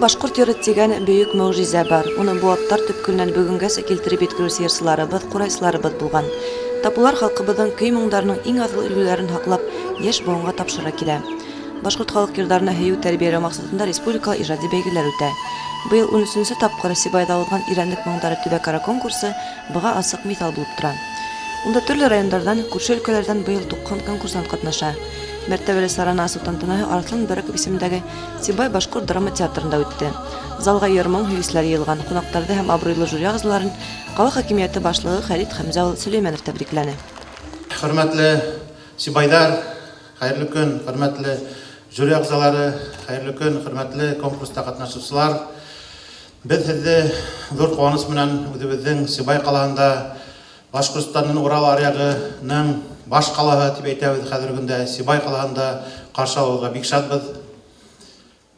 Башкорт йыры дигән бөек могжизә бар. Уны быуаттар төпкөнөнән бөгөнгәсә килтереп еткереүсе йырсыларыбыҙ, ҡурайсыларыбыҙ булған. Тап улар халҡыбыҙҙың көй-моңдарының иң аҫыл өлгөләрен һаҡлап, йәш быуынға тапшыра килә. Башҡорт халыҡ йырҙарына һөйөү тәрбиәләү маҡсатында республикала ижади бәйгеләр үтә. Быйыл 13-нсө тапҡыр Сибайҙа уҙған Ирәндек моңдары төбәк-ара конкурсы быға асыҡ миҫал булып тора. Унда төрлө райондарҙан, күрше өлкәләрҙән быйыл 90 конкурсант ҡатнаша. Мәртәбәле сараны асыу тантанаһы Арыҫлан Бәрәков исемендәге Сибай башҡорт драма театрында үтте. Залға йыр-моң һөйөүселәр йыйылған, ҡунаҡтарҙы һәм абруйлы жюри ағзаларын ҡала хакимиәте башлығы Хәрит Хәмзә улы Сөләймәнов тәбрикләне. Хөрмәтле сибайҙар, хәйерле көн, хөрмәтле жюри ағзалары, хәйерле көн, хөрмәтле конкурста ҡатнашыусылар. Беҙ һеҙҙе ҙур ҡыуаныс менән үҙебеҙҙең Сибай ҡалаһында, Башҡортостандың Урал аръяғының баш ҡалаһы тип әйтәбеҙ хәҙерге көндә, Сибай ҡалаһында ҡаршы алыуға бик шатбыҙ.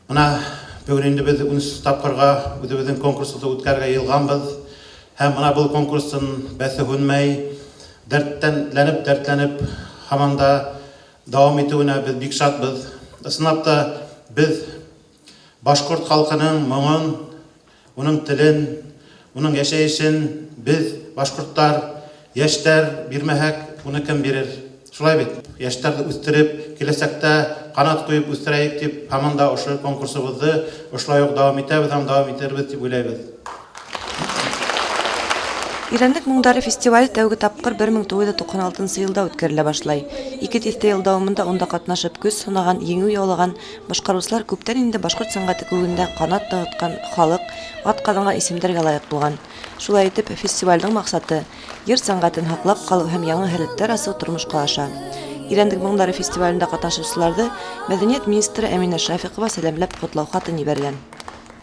Бына бөгөн инде беҙ 13 тапҡырға үҙебеҙҙең конкурсыбыҙҙы үткәрергә йыйылғанбыҙ. Һәм бына был конкурстың бәҫе һүнмәй, дәртләнеп, һаман да дауам итеүенә беҙ бик шатбыҙ. Ысынлап та беҙ башҡорт халҡының моңон, уның телен, уның йәшәйешен беҙ, башҡорттар, йәштәр бирмәһәк, уны кем бирер? Шулай бит? Йәштәрҙе үҫтереп, киләсәктә ҡанат ҡуйып үҫтерәйек тип, һаман да ошо конкурсыбыҙҙы ошолай уҡ дауам итәбеҙ һәм дауам итербеҙ тип уйлайбыҙ. Ирәндек моңдары фестивале тәүге тапҡыр 1996 йылда үткәрелә башлай. Ике тиҫтә йыл дауамында унда ҡатнашып көс һынаған, еңеү яулаған башҡарыусылар күптән инде башҡорт сәнғәте күгендә ҡанат нығытҡан халыҡ, ат ҡаҙанған исемдәргә лайыҡ булған. Шулай итеп, фестивалдең маҡсаты йыр сәнғәтен һаҡлап ҡалыу һәм яңы һәләттәр асыу тормошҡа аша. Ирәндек моңдары фестивалендә ҡатнашыусыларҙы мәҙәниәт министры Әминә Шафиҡова сәләмләп ҡотлау хатын ебәргән.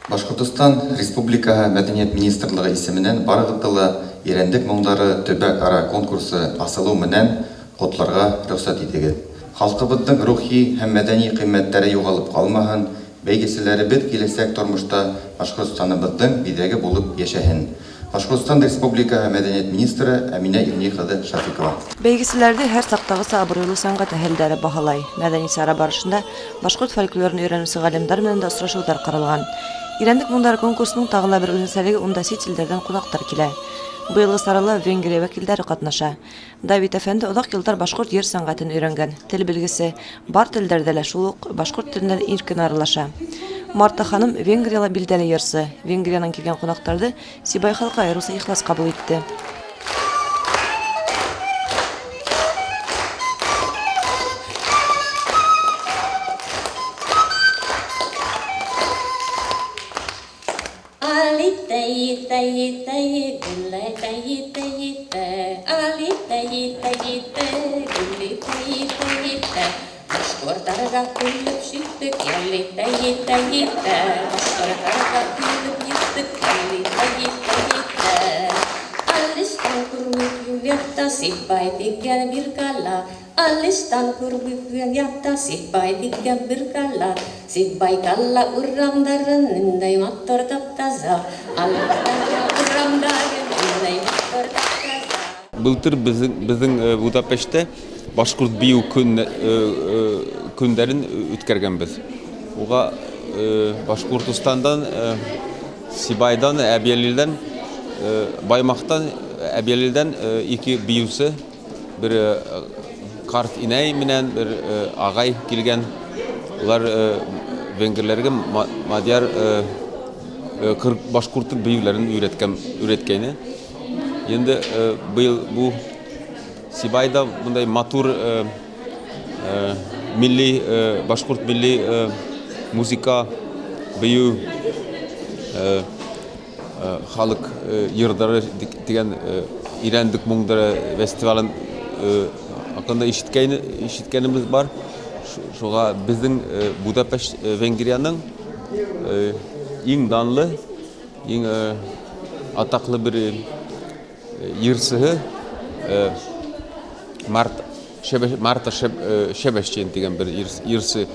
Башҡортостан Республикаһы Мәҙәниәт министрлығы исеменән барығыҙҙы ла Ирәндек моңдары төбәк-ара конкурсы асылыу менән ҡотларға рөхсәт итегеҙ. Халҡыбыҙҙың рухи һәм мәҙәни ҡиммәттәре юғалып ҡалмаһын, бәйгеселәребеҙ киләсәк тормошта Башҡортостаныбыҙҙың биҙәге булып йәшәһен. Башҡортостан Республикаһы Мәҙәниәт министры Әминә Илми ҡыҙы Шафиҡова. Бәйгеселәрҙе һәр саҡтағыса абруйлы сәнғәт әһелдәре баһалай. Мәҙәни сара барышында башҡорт фольклорын өйрәнеүсе ғалимдар менән дә осрашыуҙар ҡаралған. Ирәндек моңдары конкурсының тағы ла бер үҙенсәлеге унда сит илдәрҙән ҡунаҡтар килә. Быйылғы сарала Венгрия вәкилдәре ҡатнаша. Давид әфәнде оҙаҡ йылдар башҡорт йыр сәнғәтен өйрәнгән, тел белгесе, бар телдәрҙә лә шул уҡ башҡорт телендә иркен аралаша. Марта ханым Венгрияла билдәле йырсы. Венгриянан килгән ҡунаҡтарҙы Сибай халҡы айырыуса ихлас ҡабул итте. Былтыр беҙҙең Будапештта башҡорт бейеү көндәрен үткәргәнбеҙ. Уға Башҡортостандан, Сибайҙан, Әбйәлилдән, Баймаҡтан, Әбйәлилдән ике бейеүсе, бер ҡарт инәй менән бер ағай килгән. Улар венгрләргә мадьяр башҡорттың бейеүләрен өйрәткәйне. Инде быйыл бу Сибайҙа бындай матур милли башҡорт милли музыка, бейеү, халыҡ йырҙары тигән Ирәндек моңдары фестивален хаҡында ишеткәнебеҙ бар. Шуға беҙҙең Будапешт Венгрияның иң данлы, иң атаҡлы бер йырсыһы Марта Шебешчен тигән бер йырсы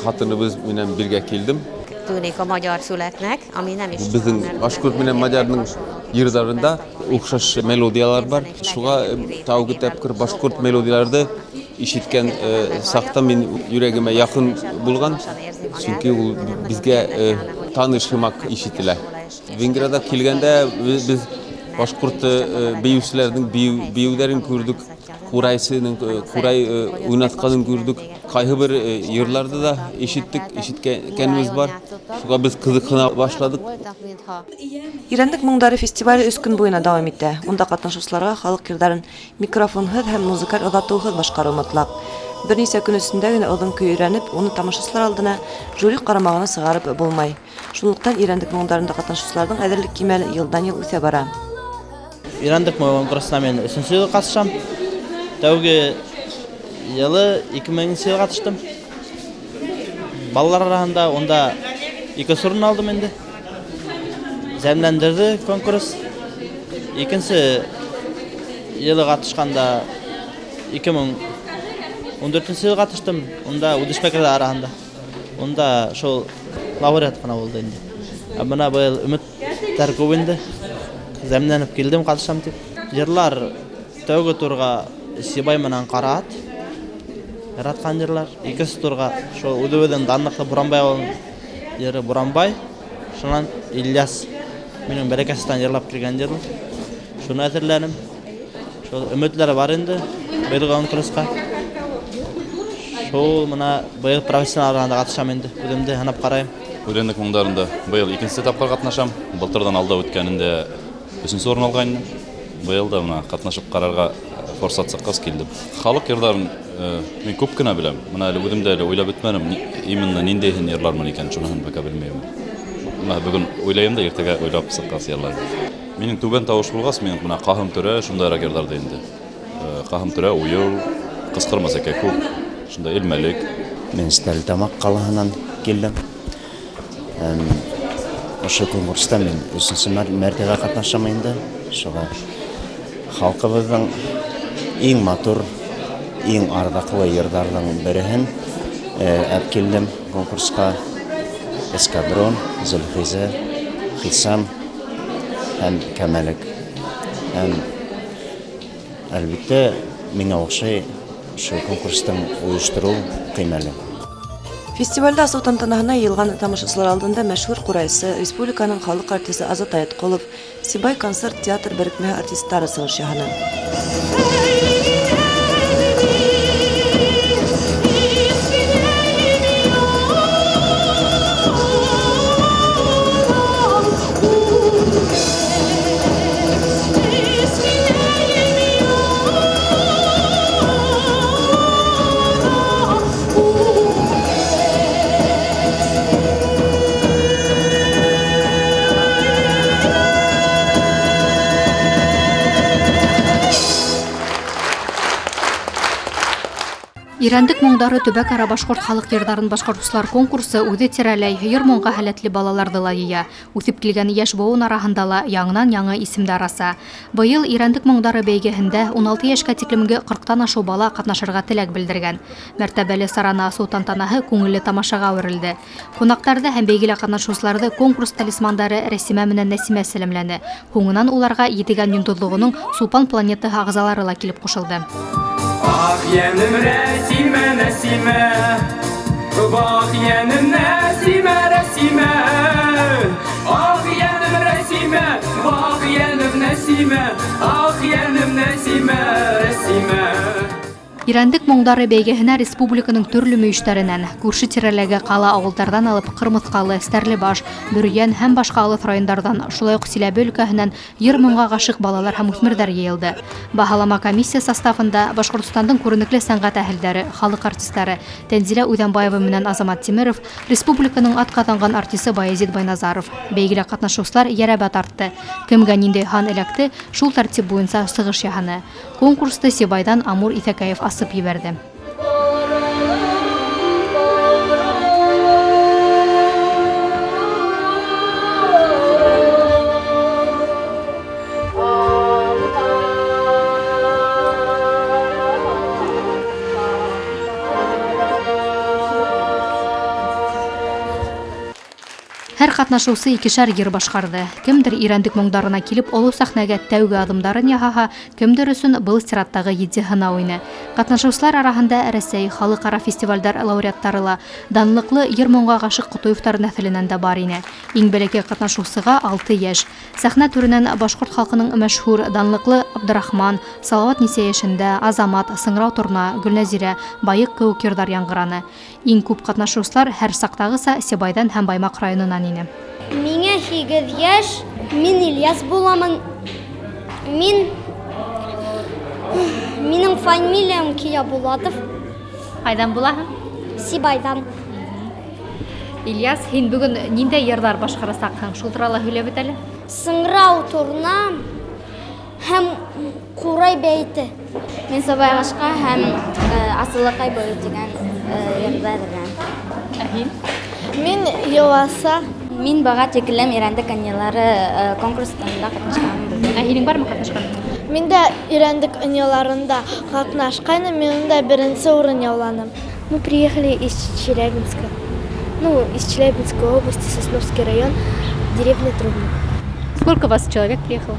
хатыныбыҙ менән бергә килдем. Tűnik a magyar szüleknek, ami nem is Беҙҙең башҡорт менән мадьярның йырҙарында оҡшаш мелодиялар бар. Шуға тәүге тапҡыр башҡорт мелодияларҙы ишеткән саҡта мин йөрәгемә яҡын булған. Сөнки ул безгә таныш һымаҡ ишетелә. Венгрияда килгәндә беҙ башҡорт бейеүселәрҙең бейеүҙәрен күрҙек. Ҡурайсының ҡурай уйнатҡанын күрҙек. Ҡайһы бер йырларҙы да ишеттек, ишеткәнебеҙ бар. Шуға беҙ ҡыҙыҡһына башланыҡ. Ирәндек моңдары фестивале 3 көн буйына дауам итә. Унда ҡатнашыусыларға халыҡ йырҙарын микрофонһыҙ һәм музыкаль оҙатыуһыҙ башҡарыу мотлаҡ. Бер нисә көн эсендә генә оҙон көй өйрәнеп, уны тамашасылар алдына жюри ҡарамағына сығарып булмай. Шунлыҡтан Ирәндек моңдарында ҡатнашыусыларҙың әҙерлек кимәле йылдан-йыл үҫә бара. Ирәндек моң конкурсына мин 3-нсе йыл ҡатнашам. Тәүге йылы 2000 йыл ҡатнаштым. Балалар араһында унда 2 урын алдым инде. Зәмләндерҙе конкурс. Икенсе йылы ҡатнашҡанда 2014 йыл ҡатнаштым. Унда үҙешмәкәрләр араһында. Унда шул лауреат ҡына булды инде. Ә бына быйыл өмөттәр күп инде. Зәмләнеп килдем ҡатнашам тип. Йырлар тәүге турға Сибай менән Ҡараат яратҡан йырлар. Икенсе турға шул үҙебеҙҙең данлыҡлы Буранбай ауылының йыры Буранбай. Шунан Ильяс минең бәләкәстән йырлап килгән йыр. Шуны әҙерләнем. Шул өмөтләр бар инде быйылғы конкурсҡа. Шул мына быйыл профессионал араһында ҡатнашам инде. Үҙемде һынап ҡарайым. Ирәндек моңдарында быйыл икенсе тапҡыр ҡатнашам. Былтырҙан алда үткәнендә 3-нсе урын алғайным. Быйыл да мына ҡатнашып ҡарарға форсат сыҡҡас килдем. Халыҡ йырҙарын мин күп кенә беләм. Мына әле үҙем дә әле уйлап бөтмәнем, именно ниндәйһен йырлармын икән, шуныһын пока белмәйем. Мына бөгөн уйлайым да иртәгә уйлап сыҡҡас йырларым. Минең түбән тауыш булғас, мин мына Ҡаһым Түрә шундайыраҡ йырларҙы инде. Ҡаһым Түрә, Уйыл, Ҡысҡырмас Кәкүк, шундай Элмәлек. Мин Стәрлетамаҡ ҡалаһынан килдем. Ошо конкурста мин 3-нсе мәртәбә ҡатнашам инде. Шуға халҡыбыҙҙың иң матур, иң арҙаҡлы йырҙарҙың береһен әп килдем конкурсҡа. Эскадрон, Зөлхизә, Хисам һәм Кәмәлек. Һәм әлбиттә миңә оҡшай ошо конкурстың ойоштороу ҡимәле. Фестивалдә асыу тантанаһына йыйылған тамашасылар алдында мәшһүр ҡурайсы, республиканың халыҡ артисы Азат Аятҡолов, Сибай концерт театр берекмәһе артисттары сығыш яһаны. Ирәндек моңдары төбәк-ара башҡорт халыҡ йырҙарын башҡарыусылар конкурсы үҙе тирәләй йыр моңға һәләтле балаларҙы ла йыя. Үҫеп килгән йәш быуын араһында ла яңынан-яңы исемдәр аса. Быйыл Ирәндек моңдары бәйгеһендә 16 йәшкә тиклемге 40-тан ашыу бала ҡатнашырға теләк белдергән. Мәртәбәле сараны асыу тантанаһы күңелле тамашаға әүерелде. Ҡунаҡтарҙы һәм бәйгелә ҡатнашыусыларҙы конкурс талисмандары Рәсимә менән Нәсимә сәләмләне. Һуңынан уларға Етегән йондоҙлоғоноң Сулпан планетаһы ағзалары ла килеп ҡушылды. Ах, йәнем Рәсимә, Нәсимә, вах, йәнем Нәсимә, Рәсимә, ах, йәнем Рәсимә, вах, йәнем Нәсимә, ах, йәнем Нәсимә, Рәсимә. Ирәндек моңдары бәйгеһенә республиканың төрлө мөйөштәренән, күрше тирәләге ҡала ауылдарҙан алып Ҡырмыҫҡалы, Стәрлебаш, Бөрйән һәм башҡа алыҫ райондарҙан, шулай уҡ Силәбе өлкәһенән йыр моңға ғашиҡ балалар һәм үҫмерҙәр йыйылды. Баһалама комиссия составында Башҡортостандың күренекле сәнғәт әһелдәре, халыҡ артистары Тәнзилә Үҙәнбаева менән Азамат Тимеров, республиканың атҡаҙанған артисы Баязит Байназаров. Бәйгелә ҡатнашыусылар йәрәбә тартты. Кемгә ниндәй һан эләкте, шул тәртип буйынса сығыш яһаны. Конкурсты Сибайҙан Амур Иҫәкәев асып ебәрҙе. Һәр ҡатнашыусы икешәр йыр башҡарҙы. Кемдер Ирәндек моңдарына килеп оло сәхнәгә тәүге аҙымдарын яһаһа, кемдер өсөн был сираттағы етди һынау ине. Ҡатнашыусылар араһында Рәсәй, халыҡ-ара фестивалдәр лауреаттары ла, данлыҡлы йыр-моңға ғашиҡ Ҡотоевтар нәҫеленән дә бар ине. Иң бәләкәй ҡатнашыусыға 6 йәш. Сәхнә түренән башҡорт халҡының мәшһүр, данлыҡлы Абдрахман, Салауат нисә йәшендә, Азамат, Сыңрау торна, Гөлнәзирә, Байыҡ кеүек йырҙар яңғыраны. Иң күп ҡатнашыусылар һәр саҡтағыса Сибайҙан һәм Баймаҡ районынан ине. Миңә 8 йәш, мин Ильяс буламын. Минең фамилиям Киябулатов. Ҡайҙан булаһың? Сибайҙан. Ильяс, һин бөгөн ниндәй йырҙар башҡарасаҡһың? Шул турала һөйләп бөт әле. Сыңрау торна һәм Ҡурай бәйете. Мин Сабайғашҡа һәм Асылыҡай бойо тигән йырҙы әҙерләнем. Ә һин? Мин Йыласа. Мин быға тиклем Ирәндек ынйылары конкурсында ҡатнашҡанмын. Ә һинең бармы ҡатнашҡан? Мин дә Ирәндек ынйыларында ҡатнашҡайным, мин дә беренсе урын яуланым. Мы приехали из Челябинска. Ну, из Челябинской области, Сосновский район, деревня Трубник. Сколько вас человек приехало?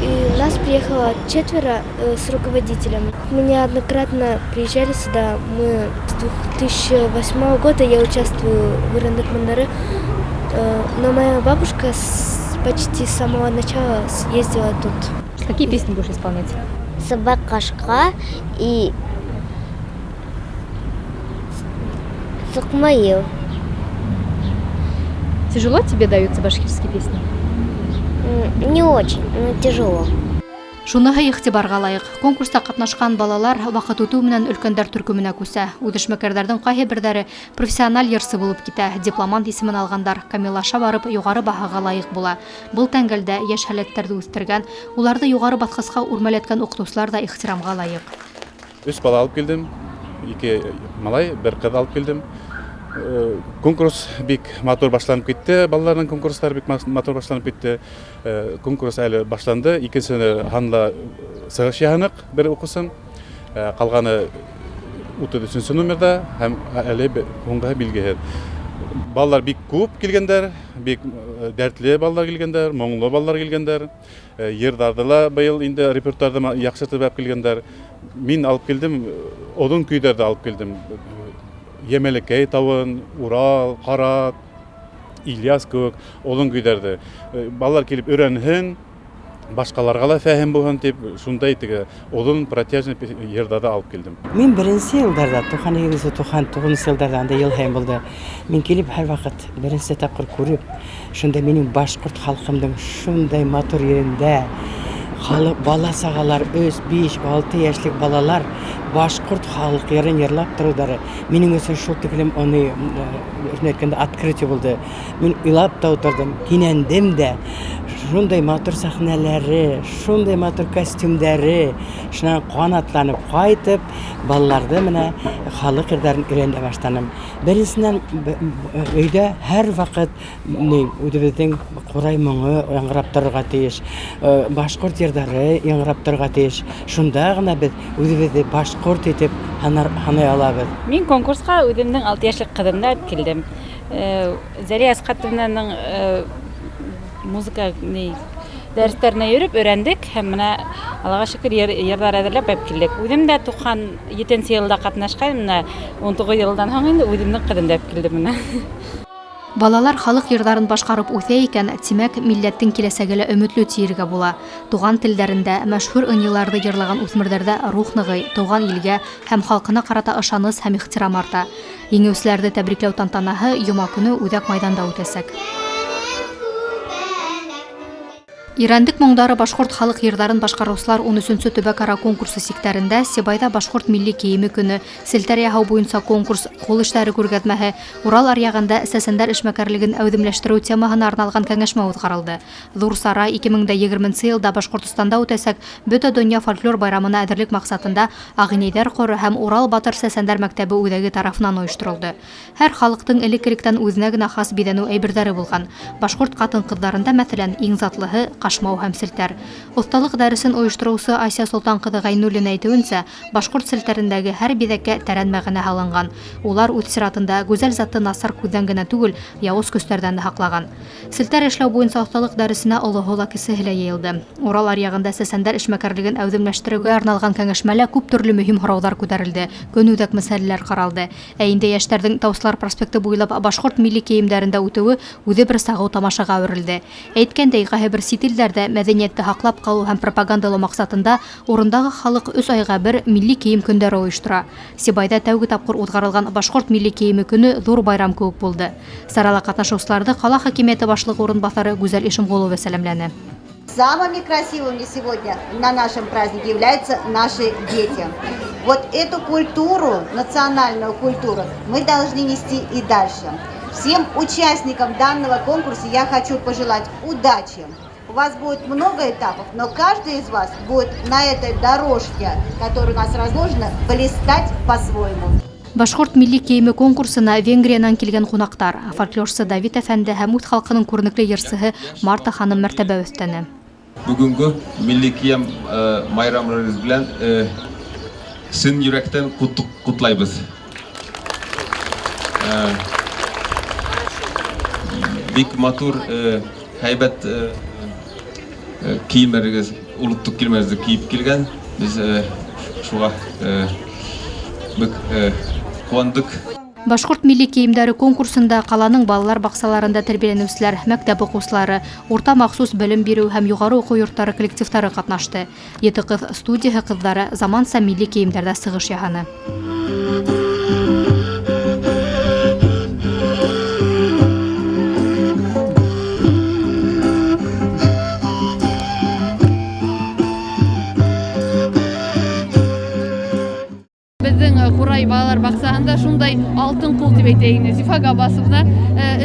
И нас приехало 4 с руководителем. Мы неоднократно приезжали сюда. Мы с 2008 года я участвую в Ирәндек моңдары, но моя бабушка почти с самого начала ездила тут. Какие песни будешь исполнять? Сабақашка и Сукмаил. Тяжело тебе даются башкирские песни? Не очень, но тяжело. Шуныһы иғтибарға лайыҡ. Конкурста ҡатнашҡан балалар ваҡыт үтеү менән өлкәндәр төркөмөнә күсә. Үҙешмәкәрҙәрҙең ҡайһы берҙәре профессиональ йырсы булып китә, дипломант исемен алғандар камиллаша барып юғары баһаға лайыҡ була. Был тәңгәлдә йәш һәләттәрҙе үҫтергән, уларҙы юғары баҫҡысҡа үрмәләткән уҡытыусылар ҙа ихтирамға лайыҡ. 3 бала алып килдем, 2 малай, 1 ҡыҙ алып килдем. Конкурс бик матур башланып китте, балаларның конкурстары бик матур башланып китте. Конкурс әле башланды, икенсене һанла сығыш яһаныҡ бер уҡыусын. Ҡалғаны 33 номерҙа һәм әле һуңғы билгеһеҙ. Балалар бик күп килгәндәр, бик дәртле балалар килгәндәр, моңло балалар килгәндәр. Йырҙарҙы ла быйыл инде репертуарҙы яҡшы төбәп килгәндәр. Мин алып килдем, оҙон көйҙәрҙе алып килдем. Емелекей тауын, Урал, Ҡарат, Ильяс кеүек оҙон көйҙәрҙе. Балалар килеп өйрәнһен, башҡаларға ла фәһем булһын тип, шундай теге оҙон протяжный йырҙарҙы алып килдем. Мин беренсе йылдарҙа, 98-99 йылдарҙа анда йыл һайын булды. Мин килеп һәр ваҡыт беренсе тапҡыр күреп, шунда минең башҡорт халҡымдың шундай матур ерендә халыҡ бала сағалар 3, 5, 6 йәшлек балалар башҡорт халыҡ йырын йырлап тороуҙары минең өсөн шул тиклем уны әйткәндә открытие булды. Мин илап та ултырҙым, кинәндем дә. Шундай матур сәхнәләре, шундай матур костюмдары, шунан ҡанатланып ҡайтып, балаларҙы менә халыҡ йырҙарын өйрәнә башланым. Беренсенән, өйҙә һәр ваҡыт үҙебеҙҙең ҡурай моңо яңғырап торорға тейеш, башҡорт йырҙары яңғырап торорға тейеш. Шунда ғына беҙ үҙебеҙҙе башҡорт итеп һанай алабыҙ. Мин конкурсҡа үҙемдең 6 йәшлек ҡыҙымды алып килдем. Зәлиә Әсҡәтовнаның музыка дәрестәренә йөрөп өйрәндек һәм менә Аллаға шөкөр йырҙар әҙерләп алып килдек. Үҙем дә 97 йылда ҡатнашҡайным, менә 19 йылдан һуң инде үҙемдең ҡыҙымды алып килдем менә. Балалар халыҡ йырҙарын башҡарып үҫә икән, тимәк, милләттең киләсәге лә өмөтлө тиергә була. Туған телдәрендә мәшһүр ынйыларҙы йырлаған үҫмерҙәрҙә рух нығый, тыуған илгә һәм халҡына ҡарата ышаныс һәм ихтирам арта. Еңеүселәрҙе тәбрикләү тантанаһы йома көнө үҙәк майҙанда үтәсәк. Ирәндек моңдары башҡорт халыҡ йырҙарын башҡарыусылар 13-нсө төбәк-ара конкурсы сиктәрендә Сибайҙа башҡорт милли кейеме көнө, селтәр яһау буйынса конкурс, ҡул эштәре күргәҙмәһе, Урал аръяғында сәсәндәр эшмәкәрлеген әүҙемләштереү темаһына арналған кәңәшмә уҙғарылды. Ҙур сара 2020 йылда Башҡортостанда үтәсәк Бөтә донъя фольклор байрамына әҙерлек маҡсатында Ағинәйҙәр ҡоро һәм Урал батыр сәсәндәр мәктәбе үҙәге тарафынан ойошторолдо. Һәр халыҡтың элек-электән үҙенә генә хас биҙәнеү әйберҙәре булған. Башҡорт ҡатын-ҡыҙҙарында, мәҫәлән, иң затлыһы ҡашмау һәм селтәр. Оҫталыҡ дәресен ойоштороусы Ася Солтан ҡыҙы Ғәйнуллина әйтеүенсә, башҡорт селтәрендәге һәр биҙәккә тәрән мәғәнә һалынған. Улар үҙ сиратында гүзәл затты насар күҙҙән генә түгел, яуыз көстәрҙән дә һаҡлаған. Селтәр эшләү буйынса оҫталыҡ дәресенә олоһо ла, кесеһе лә йыйылды. Урал аръяғында сәсәндәр эшмәкәрлеген әүҙемләштереүгә арналған кәңәшмәлә күп төрлө мөһим һорауҙар күтәрелде, көнүҙәк мәсьәләләр ҡаралды. Ә инде йәштәрҙең Таусылар проспекты буйлап башҡорт милли кейемдәрендә үтеүе үҙе бер сағыу тамашаға әүерелде. Әйткәндәй, ҡайһы бер сит илдәрҙә мәҙәниәтте һаҡлап ҡалыу һәм пропагандалау маҡсатында урындағы халыҡ 3 айға бер милли кейем көндәре ойоштора. Сибайҙа тәүге тапҡыр уҙғарылған башҡорт милли кейеме көнө ҙур байрам кеүек булды. Сарала ҡатнашыусыларҙы ҡала хакимиәте башлығы урынбаҫары Гүзәл Ишемғолова сәләмләне. Самыми красивыми сегодня на нашем празднике являются наши дети. Вот эту культуру, национальную культуру, мы должны нести и дальше. Всем участникам данного конкурса я хочу пожелать удачи. У вас будет много этапов, но каждый из вас будет на этой дорожке, которая у нас разложена, блистать по-своему. Башҡорт милли кейеме конкурсына Венгриянан килгән ҡунаҡтар, фольклорсы Давид әфәнде һәм үҙ халҡының күренекле йырсыһы Марта ханым мәртәбә өҫтәне. Бүгенге милли кейем байрамыбыҙ белән сын йөрәктән ҡотлайбыҙ. Бик матур, һәйбәт кейемдәрегеҙ, улуттук кейемдәрегеҙҙе кейеп килгән. Беҙ шуға бик ҡыуандыҡ. Башҡорт милли кейемдәре конкурсында ҡаланың балалар баҡсаларында тәрбиәләнеүселәр, мәктәп уҡыусылары, урта махсус белем биреү һәм юғары уҡыу йорттары коллективтары ҡатнашты. Ете ҡыҙ студияһы ҡыҙҙары заманса милли кейемдәрҙә сығыш яһаны. Ҡурай балалар баҡсаһында шундай алтын ҡул тип әйтәйек, Зифа Габасовна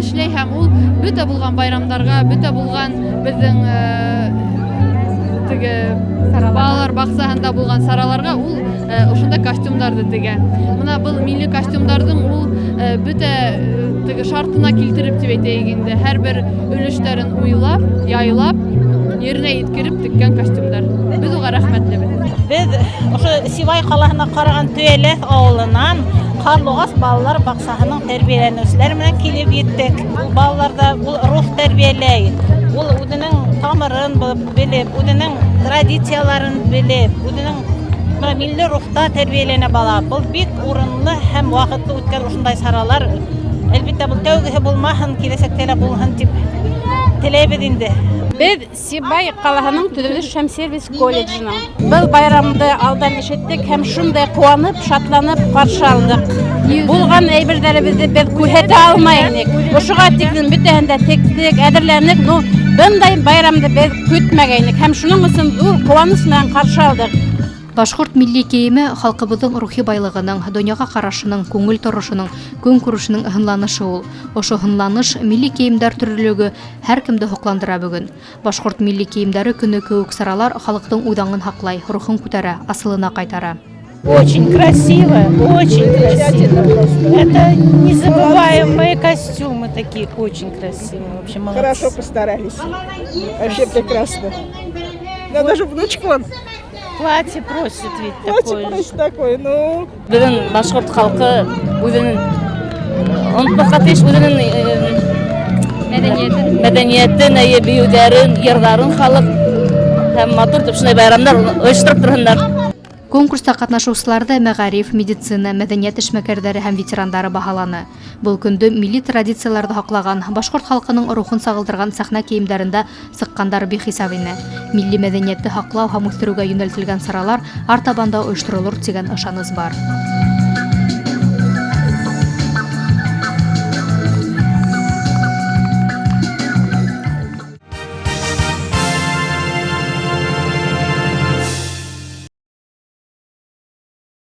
эшләй һәм ул бөтә булған байрамдарға, бөтә булған беҙҙең теге балалар баҡсаһында булған сараларға ул ошондай костюмдарҙы тегә. Бына был милли костюмдарҙың ул бөтә теге шартына килтереп тип әйтәйек инде, һәр бер өлөштәрен уйлап, яйлап, еренә еткереп теккән костюмдар. Беҙ уға рәхмәтлебеҙ. Беҙ ошо Сибай ҡалаһына ҡараған Төйәләҫ ауылынан Ҡарлуғас балалар баҡсаһының тәрбиәләнеүселәре менән килеп еттек. Ул балаларҙа ул рух тәрбиәләй, ул үҙенең тамырын белеп, үҙенең традицияларын белеп, үҙенең милли рухта тәрбиәләнә бала. Был бик урынлы һәм ваҡытлы үткән ошондай саралар. Әлбиттә, был тәүгеһе булмаһын, киләсәктә лә булһын тип теләйбеҙ инде. Беҙ Сибай ҡалаһының төҙөлөш һәм сервис колледжының был байрамды алдан ишеттек һәм шундай ҡыуанып, шатланып ҡаршы алдыҡ. Булған әйберҙәребеҙҙе беҙ күрһәтә алмай инек. Ошоға тиклем бөтәһен дә тектек, әҙерләнек. Ну, бындай байрамды беҙ көтмәгәйнек һәм шуның өсөн ҙур ҡыуаныс менән ҡаршы алдыҡ. Башҡорт милли кейеме халҡыбыҙҙың рухи байлығының, донъяға ҡарашының, күңел торошоноң, көнкүрешенең һынланышы ул. Ошо һынланыш милли кейемдәр төрлөлөгө һәр кемде һоҡландыра бөгөн. Башҡорт милли кейемдәре көнө кеүек саралар халыҡтың үҙаңын һаҡлай, рухын күтәрә, асылына ҡайтара. Очень красиво, очень красиво. Это незабываемые костюмы такие, очень красивые. Вообще молодцы. Хорошо постарались. Вообще прекрасно. Да, даже внучку он. Платье просит ведь платье такое. Просит такое, ну. Беҙҙең башҡорт халҡы үҙенең онотмаҫҡа тейеш үҙенең мәҙәниәтен, бейеүҙәрен, йырҙарын халыҡ һәм матур итеп шундай байрамдар ойоштороп торһондар. Конкурста ҡатнашыусыларҙы мәғариф, медицина, мәҙәниәт эшмәкәрҙәре һәм ветерандары баһаланы. Был көндө милли традицияларҙы һаҡлаған, башҡорт халҡының рухын сағылдырған сәхнә кейемдәрендә сыҡҡандар бихисап ине. Милли мәҙәниәтте һаҡлау һәм үҫтереүгә йүнәлтелгән саралар артабан да ойошторолор тигән ышаныс бар.